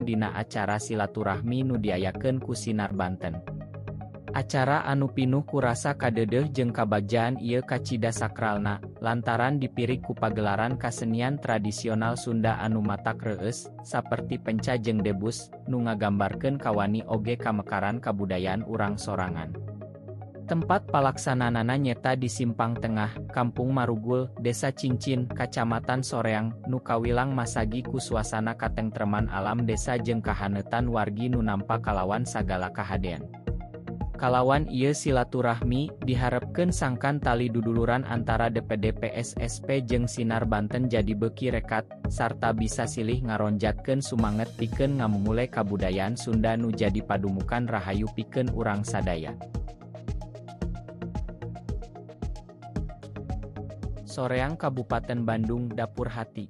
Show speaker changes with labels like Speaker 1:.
Speaker 1: Dina acara silaturahmi nu diayakeun ku Sinar Banten. Acara anu pinuh ku rasa kadeudeuh jeung kabagjaan ieu kacida sakralna, lantaran dipirig ku pagelaran kasenian tradisional Sunda anu matak reueus, saperti penca jeung debus, nu ngagambarkeun kawani oge kamekaran kabudayaan urang sorangan. Tempat palaksananana nyeta di Simpang Tengah, Kampung Marugul, Desa Cincin, Kacamatan Soreang, nu kawilang masagi ku suasana katengtreman alam desa jeung kahaneutan wargi nu nampa kalawan sagala kahadean. Kalawan ieu silaturahmi, diharepkeun sangkan tali duduluran antara DPD PSSP jeung Sinar Banten jadi beuki rekat, sarta bisa silih ngaronjatkeun sumanget pikeun ngamumule kabudayaan Sunda nu jadi padumukan rahayu pikeun urang sadaya. Soreang, Kabupaten Bandung, Dapur Hati.